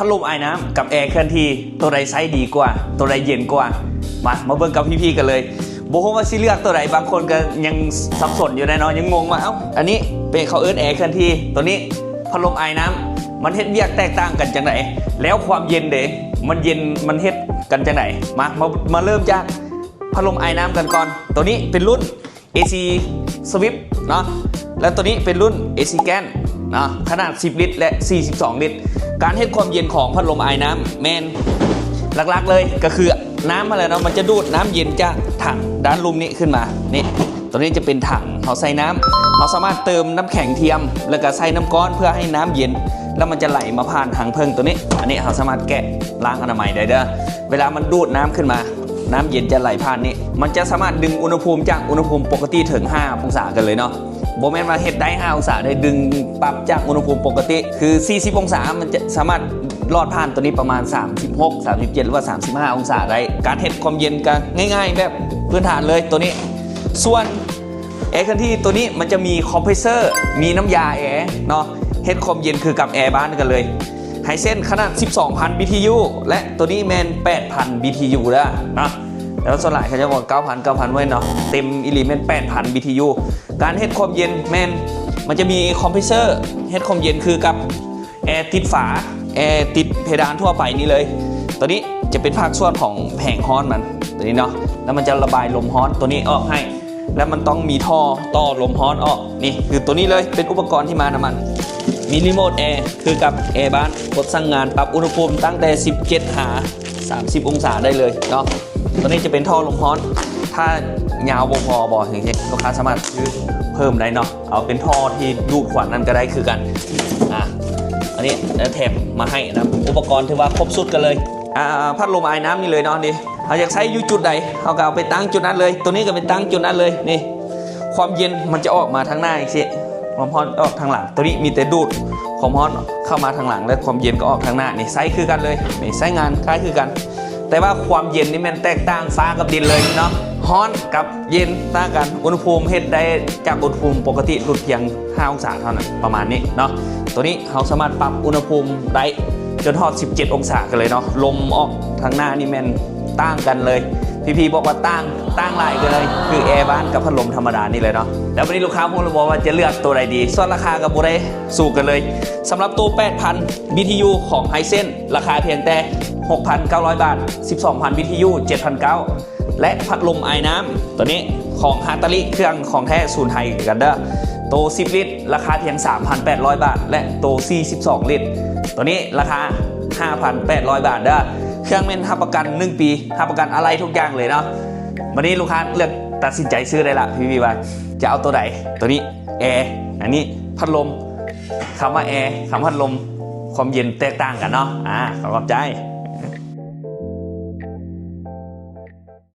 ພັດລົມອາຍນ້ຳກັບແອເຄື່ອນທີ່ ໂຕໃດໃຊ້ດີກວ່າ ໂຕໃດເຢັນກວ່າ? ມາ ມາເບິ່ງກັບພີ່ໆກັນເລີຍ. ບໍ່ຮູ້ວ່າຊິເລືອກໂຕໃດ ບາງຄົນກໍຍັງສັບສົນຢູ່ເນາະ ຍັງງົງວ່າ ເອົ້າ ອັນນີ້ເປັນ ເຂົາເອີ້ນແອເຄື່ອນທີ່ ໂຕນີ້ພັດລົມອາຍນ້ຳ ມັນເຮັດວຽກແຕກຕ່າງກັນຈັ່ງໃດ? ແລ້ວຄວາມເຢັນເດ ມັນເຢັນ ມັນເຮັດກັນຈັ່ງໃດ? ມາ ມາ ມາເລີ່ມຈາກພັດລົມອາຍນ້ຳກັນກ່ອນ. ໂຕນີ້ເປັນລຸ້ນ ເອຊີ Swift ເນາະ ແລະ ໂຕນີ້ເປັນລຸ້ນ ເອຊີ Grand ເນາະ ຂະໜາດສິບລິດ ແລະ ສີ່ສິບສອງລິດ. ການເຮັດຄວາມເຢັນຂອງພັດລົມອາຍນ້ຳແມ່ນຫຼັກໆເລີຍ ກໍຄືນ້ຳຫັ້ນແຫຼະເນາະ ມັນຈະດູດນ້ຳເຢັນຈາກຖັງດ້ານລຸ່ມນີ້ຂຶ້ນມາ. ນີ້ ໂຕນີ້ຈະເປັນຖັງເຮົາໃສ່ນ້ຳ ເຮົາສາມາດເຕີມນ້ຳແຂງທຽມ ແລ້ວກໍໃສ່ນ້ຳກ້ອນເພື່ອໃຫ້ນ້ຳເຢັນ ແລ້ວມັນຈະໄຫຼມາຜ່ານຮັງເຜິ້ງໂຕນີ້. ອັນນີ້ເຮົາສາມາດແກະລ້າງອະນາໄມໄດ້ເດີ. ເວລາມັນດູດນ້ຳຂຶ້ນມາ ນ້ຳເຢັນຈະໄຫຼຜ່ານນີ້ ມັນຈະສາມາດດຶງອຸນຫະພູມຈາກອຸນຫະພູມປົກກະຕິເຖິງຫ້າອົງສາກັນເລີຍເນາະ. ບໍ່ແມ່ນວ່າເຮັດໄດ້ຫ້າອົງສາໄດ້ ດຶງປັບຈາກອຸນຫະພູມປົກກະຕິ ຄືສີ່ສິບອົງສາ ມັນຈະສາມາດລອດຜ່ານໂຕນີ້ປະມານສາມສິບຫົກ ສາມສິບເຈັດ ຫຼືວ່າສາມສິບຫ້າອົງສາໄດ້. ການເຮັດຄວາມເຢັນກໍງ່າຍໆແບບພື້ນຖານເລີຍໂຕນີ້. ສ່ວນແອເຄື່ອນທີ່ໂຕນີ້ ມັນຈະມີຄອມເພຣສເຊີ ມີນ້ຳຢາແອເນາະ ເຮັດຄວາມເຢັນຄືກັບແອບ້ານກັນເລີຍ. ໄຮເຊັນຂະໜາດສິບສອງພັນ ບີທີຢູ ແລະ ໂຕນີ້ແມ່ນແປດພັນ ບີທີຢູ ເດີເນາະ. ແຕ່ວ່າສ່ວນຫຼາຍເຂົາຈະບອກເກົ້າພັນ ເກົ້າພັນ ເວີ້ຍເນາະ ເຕັມອີ່ຫຼີແມ່ນແປດພັນ ບີທີຢູ. ການເຮັດຄວາມເຢັນແມ່ນ ມັນຈະມີຄອມເພຣສເຊີ ເຮັດຄວາມເຢັນຄືກັບແອຕິດຝາ ແອຕິດເພດານທົ່ວໄປນີ້ເລີຍ. ໂຕນີ້ຈະເປັນພາກສ່ວນຂອງແຜງຮ້ອນມັນ ໂຕນີ້ເນາະ ແລ້ວມັນຈະລະບາຍລົມຮ້ອນໂຕນີ້ອອກໃຫ້ ແລ້ວມັນຕ້ອງມີທໍ່ຕໍ່ລົມຮ້ອນອອກ. ນີ້ຄືໂຕນີ້ເລີຍ ເປັນອຸປະກອນທີ່ມານຳມັນ. ມີຣີໂມດແອ ຄືກັບແອບ້ານ ກົດສັ່ງງານ ປັບອຸນຫະພູມຕັ້ງແຕ່ສິບເຈັດຫາສາມສິບອົງສາໄດ້ເລີຍເນາະ. ໂຕນີ້ຈະເປັນທໍ່ລົມຮ້ອນ ຖ້າຍາວບໍ່ພໍບໍ່ ຈັ່ງຊີ້ ລູກຄ້າສາມາດຊື້ເພີ່ມໄດ້ເນາະ ເອົາເປັນທໍ່ທີ່ດູດຄວັນນັ້ນກໍໄດ້ຄືກັນ. ອາ ອັນນີ້ແຖມມາໃຫ້ນຳ ອຸປະກອນຖືວ່າຄົບຊຸດກັນເລີຍ. ອາ ພັດລົມອາຍນ້ຳນີ້ເລີຍເນາະ ນີ້ ເຮົາຢາກໃຊ້ຢູ່ຈຸດໃດ ເຮົາກໍເອົາໄປຕັ້ງຈຸດນັ້ນເລີຍ. ໂຕນີ້ກໍໄປຕັ້ງຈຸດນັ້ນເລີຍ. ນີ້ ຄວາມເຢັນມັນຈະອອກມາທາງໜ້າຈັ່ງຊີ້ ຄວາມຮ້ອນອອກທາງຫຼັງ. ໂຕນີ້ມີແຕ່ດູດຄວາມຮ້ອນເຂົ້າມາທາງຫຼັງ ແລະ ຄວາມເຢັນກໍອອກທາງໜ້າ. ນີ້ໃຊ້ຄືກັນເລີຍ ນີ້ໃຊ້ງານຄ້າຍຄືກັນ ແຕ່ວ່າຄວາມເຢັນນີ້ແມ່ນແຕກຕ່າງຟ້າກັບດິນເລີຍເນາະ. ຮ້ອນກັບເຢັນຕ່າງກັນ ອຸນຫະພູມເຮັດໄດ້ຈາກອຸນຫະພູມປົກກະຕິຫຼຸດພຽງຫ້າອົງສາເທົ່ານັ້ນ ປະມານນີ້ເນາະ. ໂຕນີ້ເຮົາສາມາດປັບອຸນຫະພູມໄດ້ຈົນຮອດສິບເຈັດອົງສາກັນເລີຍເນາະ. ລົມອອກທາງໜ້ານີ້ແມ່ນຕ່າງກັນເລີຍ ພີ່ໆບອກວ່າຕ່າງ ຕ່າງຫຼາຍກັນເລີຍ ຄືແອບ້ານກັບພັດລົມທຳມະດານີ້ເລີຍເນາະ. ແລ້ວບັດນີ້ລູກຄ້າຮູ້ແລ້ວບໍ່ວ່າຈະເລືອກໂຕໃດດີ? ສ່ວນລາຄາກໍບໍ່ໄດ້ສູງກັນເລີຍ. ສຳລັບໂຕແປດພັນ ບີທີຢູ ຂອງໄຮເຊັນ ລາຄາພຽງແຕ່ຫົກພັນເກົ້າຮ້ອຍບາດ, ສິບສອງພັນ ບີທີຢູ ເຈັດພັນເກົ້າ ແລະ ພັດລົມອາຍນ້ຳໂຕນີ້ຂອງຮາຕາລິ ເຄື່ອງຂອງແທ້ສູນໄທຄືກັນເດີ. ໂຕສິບລິດ ລາຄາພຽງສາມພັນແປດຮ້ອຍບາດ ແລະ ໂຕສີ່ສິບສອງລິດ ໂຕນີ້ລາຄາຫ້າພັນແປດຮ້ອຍບາດເດີ. ເຄື່ອງແມ່ນຮັບປະກັນໜຶ່ງປີ ຮັບປະກັນອາໄຫຼ່ທຸກຢ່າງເລີຍເນາະ. ບັດນີ້ລູກຄ້າເລືອກຕັດສິນໃຈຊື້ໄດ້ລະ ພີ່ໆວ່າຈະເອົາໂຕໃດ. ໂຕນີ້ແອ ອັນນີ້ພັດລົມ. ຄຳວ່າແອ ຄຳພັດລົມ ຄວາມເຢັນແຕກຕ່າງກັນເນາະ. ອາ ຂໍຂອບໃຈ.